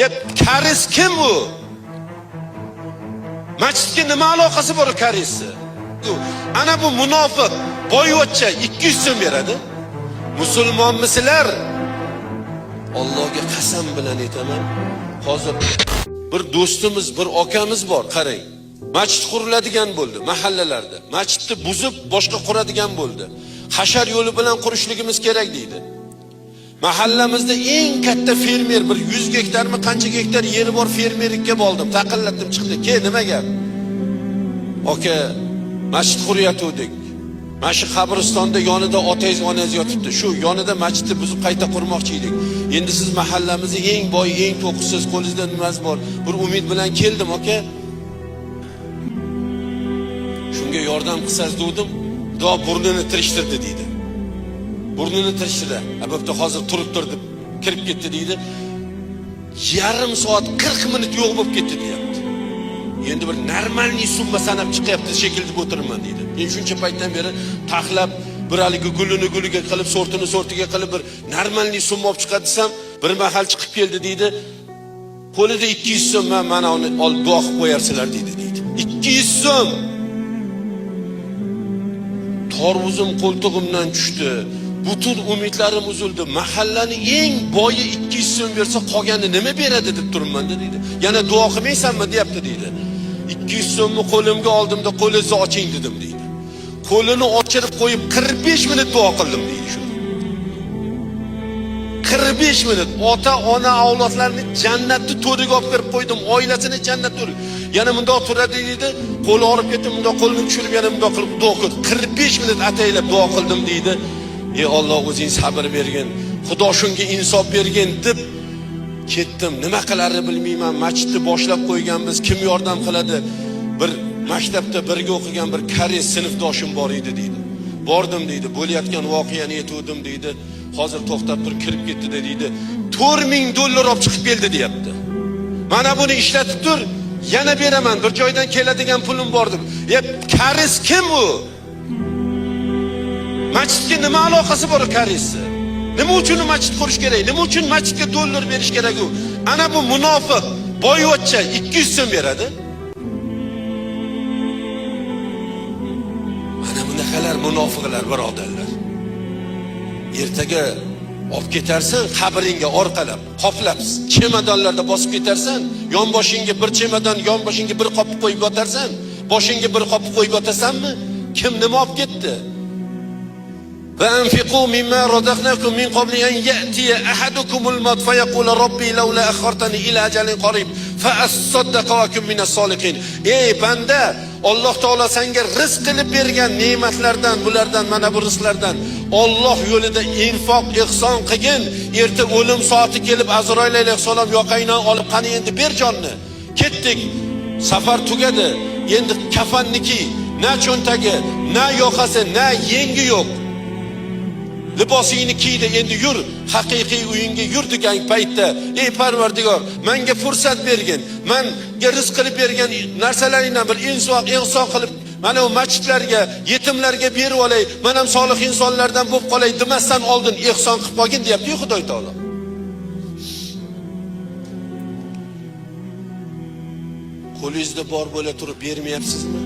Ya karis kim u? Masjidga nima aloqasi bor karisni? Ana bu munofiq boyvachcha 200 so'm beradi. Musulmonmisizlar? Allohga qasam bilan aytaman. Hozir bir do'stimiz, bir akamiz bor, qarang. Masjid quriladigan bo'ldi mahallalarda. Masjidni buzib boshqa quradigan bo'ldi. Hashar yo'li bilan qurishligimiz kerak deydi. Mahallamizda eng katta fermer bir 100 gektarmi qancha gektar yeri bor fermerlikka bordim, taqillatdim chiqdi. Ke nima gap? Aka, masjid qurayotgandik. Mana shu qabristonda yonida otangiz, onangiz yotibdi. Shu yonida masjidni buzib qayta qurmoqchi edik. Endi siz mahallamizni eng boy, eng to'qisiz, qo'lingizda nimasi bor? Bir umid bilan keldim, aka. Shunga yordam qilsangiz dedim, do burnini tirishtirdi deydi. Burnini tirishtirdi. A bo'pti, hozir turib tur deb kirib ketdi deydi. Yarim soat 40 minut yo'q bo'lib ketdi deyapti. Endi bir normalniy summa sanab chiqyapti shekilli deb o'tiribman deydi. Men shuncha paytdan beri taxlab bir haligi gulini guliga qilib, sortini sortiga qilib bir normalniy summa olib chiqadi desam, bir mahal chiqib keldi deydi. Qo'lida 200 so'm, mana uni olib duo qilib qo'yarsizlar deydi deydi. 200 so'm. Torvuzim qo'ltig'imdan tushdi. Butun umidlarim uzildi. Mahallani eng boyi 200 so'm bersa, qolgani nima beradi deb turibman deydi. Yana duo qilmaysanmi deyapti deydi. 200 so'mni qo'limga oldimda qo'lingizni oching dedim deydi. Qo'lini ochirib qo'yib 45 minut duo qildim deydi shuni. 45 minut ota ona avlodlarini jannatni to'riga olib kirib qo'ydim, oilasini jannat to'riga. Yana bundoq turadi deydi, qo'li og'rib ketdi, bundoq qo'lini tushirib yana bundoq qilib duo qildi. 45 minut ataylab duo qildim deydi. Ey Alloh o'zing sabr bergin, Xudo shunga insof bergin deb ketdim. Nima qilarini bilmayman. Masjidni boshlab qo'yganmiz, kim yordam qiladi? Bir maktabda birga o'qigan bir koreys sinfdoshim bor edi deydi. Bordim deydi, bo'layotgan voqeani aytuvdim deydi. Hozir to'xtab tur, kirib ketdi deydi. 4000 dollar olib chiqib keldi deyapti. Mana buni ishlatib tur, yana beraman, bir joydan keladigan pulim bor deb. Ya karis kim u? Masjidga nima aloqasi bor karisni? Nima uchun masjid qurish kerak? Nima uchun masjidga dollar berish kerak u? Ana bu munofiq boyvachcha 200 so'm beradi. Mana bunaqalar munofiqlar, birodarlar. Ertaga olib ketarsan qabringga orqalab, qoplab, chemadonlarda bosib ketarsan, yonboshingga bir chemadon, yonboshingga bir qop qo'yib yotarsan, boshingga bir qop qo'yib yotasanmi? Kim nima olib ketdi? وأنفقوا مما رزقناكم من قبل أن يأتي أحدكم الموت فيقول ربي لولا أخرتني إلى أجل قريب فأصدق وأكن من الصالحين. Ey banda, Alloh taolo senga rizq qilib bergan ne'matlardan, bulardan, mana bu rizqlardan Alloh yo'lida infoq, ihson qilgin. Erta o'lim soati kelib Azroil alayhissalom yoqangdan olib, qani endi ber jonni. Ketdik. Safar tugadi. Endi kafanniki, na cho'ntagi, na yoqasi, na yengi yo'q. Libosingni kiydi, endi yur, haqiqiy uyingga yur degan paytda, ey Parvardigor, menga fursat bergin, menga rizq qilib bergan narsalaringdan bir insof, ihson qilib, mana bu masjidlarga, yetimlarga berib olay, men ham solih insonlardan bo'lib qolay demasdan oldin ihson qilib qolgin deyapti-yu Xudo taolo. Qo'lingizda bor bo'la turib bermayapsizmi?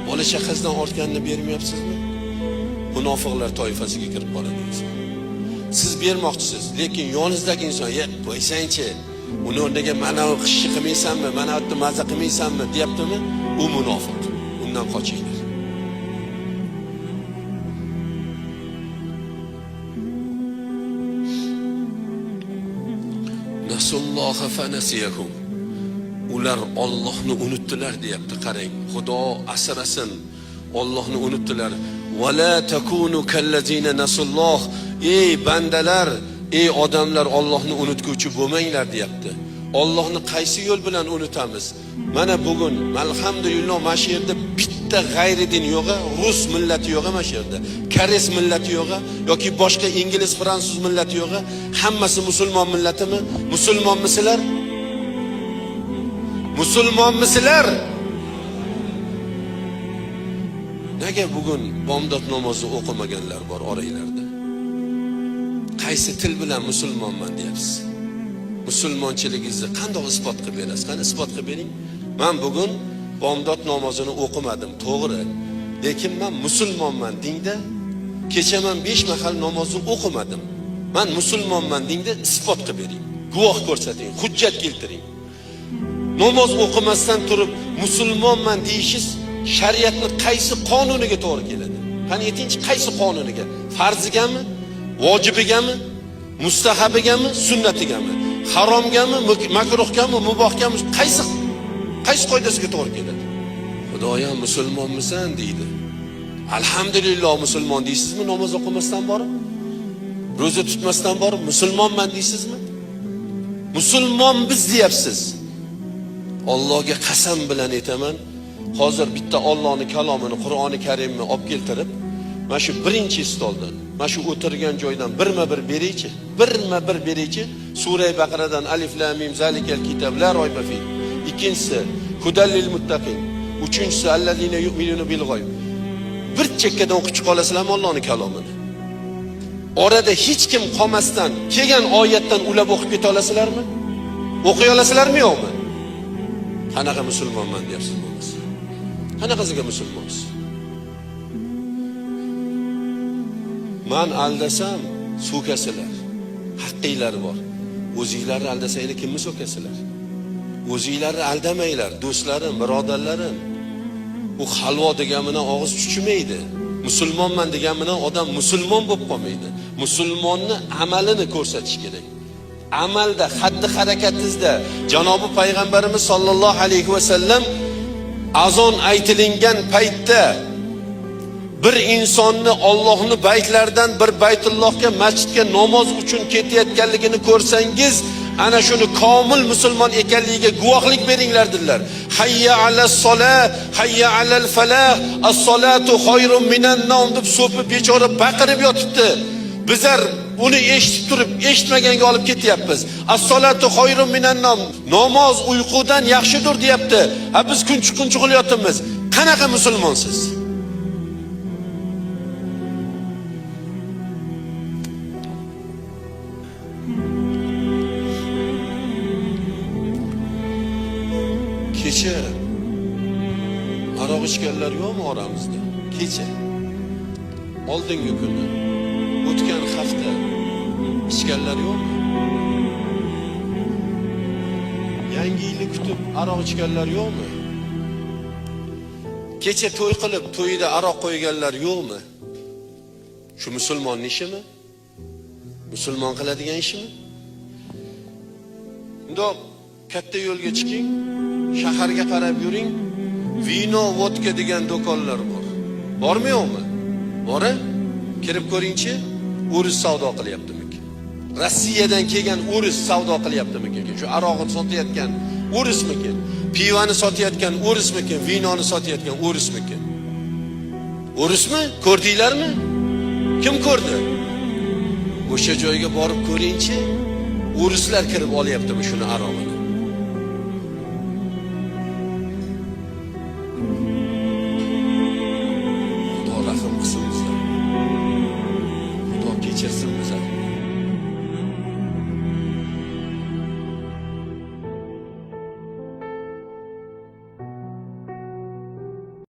Bola chaqasidan ortganini bermayapsizmi? Munofiqlar toifasiga kirib qoladi inson. Siz bermoqchisiz, lekin yoningizdagi inson, "Ya, qo'ysangchi, uni o'rniga mana bu qishni qilmaysanmi, mana bu yerda maza qilmaysanmi?" deyaptimi? U munofiq. Undan qochinglar. Nasulloha fanasiyahum. Ular Allohni unutdilar deyapti, qarang. Xudo asrasin. Allohni unutdilar. Va la takunu kallazina nasulloh. Ey bandalar, ey odamlar, Allohni unutguvchi bo'lmanglar deyapti. Allohni qaysi yo'l bilan unutamiz? Mana bugun alhamdulillah mana shu yerda bitta g'ayri din yo'q, rus millati yo'q mana shu yerda. Koreys millati yo'q yoki boshqa ingliz, fransuz millati yo'q. Hammasi musulmon millatimi? Musulmonmisizlar? Musulmonmisizlar? Nega bugun bomdod namozi o'qimaganlar bor oranglarda? Qaysi til bilan musulmonman deyapsiz? Musulmonchiligingizni qanday isbot qilib berasiz? Qani isbot qilib bering. Men bugun bomdod namozini o'qimadim, to'g'ri. Lekin men musulmonman dingda. Kecha men 5 mahal namozni o'qimadim. Men musulmonman dingda isbot qilib bering. Guvoh ko'rsating, hujjat keltiring. Namoz o'qimasdan turib musulmonman deyishingiz shariatning qaysi qonuniga to'g'ri keladi? Qani aytingchi, qaysi qonuniga? Farzigami, vojibigami, mustahabigami, sunnatigami, haromgami, makruhgami, mubohgami, qaysi qoidasiga to'g'ri keladi? Xudoyam musulmonmisan deydi. Alhamdulillah musulmon deysizmi namoz o'qimasdan borib? Ro'za tutmasdan borib musulmonman deysizmi? Musulmon biz deyapsiz. Allohga qasam bilan aytaman, hozir bitta Allohning kalomini, Qur'oni Karimni olib keltirib, mana shu birinchi stoldan, mana shu o'tirgan joydan birma-bir beraychi, birma-bir beraychi. Sura Baqaradan alif lam mim zalikal kitob la royba fi. Ikkinchisi hudallil muttaqin. Uchinchisi allazina yu'minuna bil g'oyb. Bir chekkadan o'qib chiqa olasizlarmi Allohning kalomini? Orada hech kim qolmasdan kelgan oyatdan ulab o'qib keta olasizlarmi? O'qiy olasizlarmi yo'qmi? Qanaqa musulmonman deyapsiz bo'lmasa? Qanaqasiga musulmonsiz? Man aldasam so'kasizlar. Haqqinglar bor. O'zinglarni aldasanglar kimni so'kasizlar? O'zinglarni aldamanglar, do'stlarim, birodarlarim. U halvo degan bilan og'iz chuchimaydi. Musulmonman degan bilan odam musulmon bo'lib qolmaydi. Musulmonni amalini ko'rsatish kerak. Amalda, xatti harakatingizda janobi payg'ambarimiz sollallohu alayhi va sallam azon aytilingan paytda bir insonni Allohning baytlaridan bir baytullohga, masjidga namoz uchun ketayotganligini ko'rsangiz, ana shuni komil musulmon ekanligiga guvohlik beringlar dedilar. Hayya alas solah, hayya alal falah, as-salatu khayrun minan nawm deb so'pib bechora baqirib yotibdi. Bizlar uni eshitib turib, eshitmaganga olib ketyapmiz. As-salatu khayrun minan nawm. Namoz uyqudan yaxshidir deyapti. Ha biz kun chiqquncha qilyapmiz. Qanaqa musulmonsiz? Kecha aroq ichganlar yo'qmi oramizda? Kecha, oldingi kuni, o'tgan hafta ichganlar yo'qmi? Yangi yilni kutib aroq ichganlar yo'qmi? Kecha to'y qilib to'yida aroq qo'yganlar yo'qmi? Shu musulmonning ishimi? Musulmon qiladigan ishimi? Bundoq katta yo'lga chiqing, shaharga qarab yuring, vino, vodka degan do'konlar bor. Bormi yo'qmi? Bor-a? Kirib ko'ringchi, o'ris savdo qilyaptimikin? Rossiyadan kelgan o'ris savdo qilyaptimikin? Shu aroqni sotayotgan o'rismikin? Pivani sotayotgan o'rismikin? Vinoni sotayotgan o'rismikin? O'rismi? Ko'rdinglarmi? Kim ko'rdi? O'sha joyga borib ko'ringchi, o'rislar kirib olyaptimi shuni arog'ini?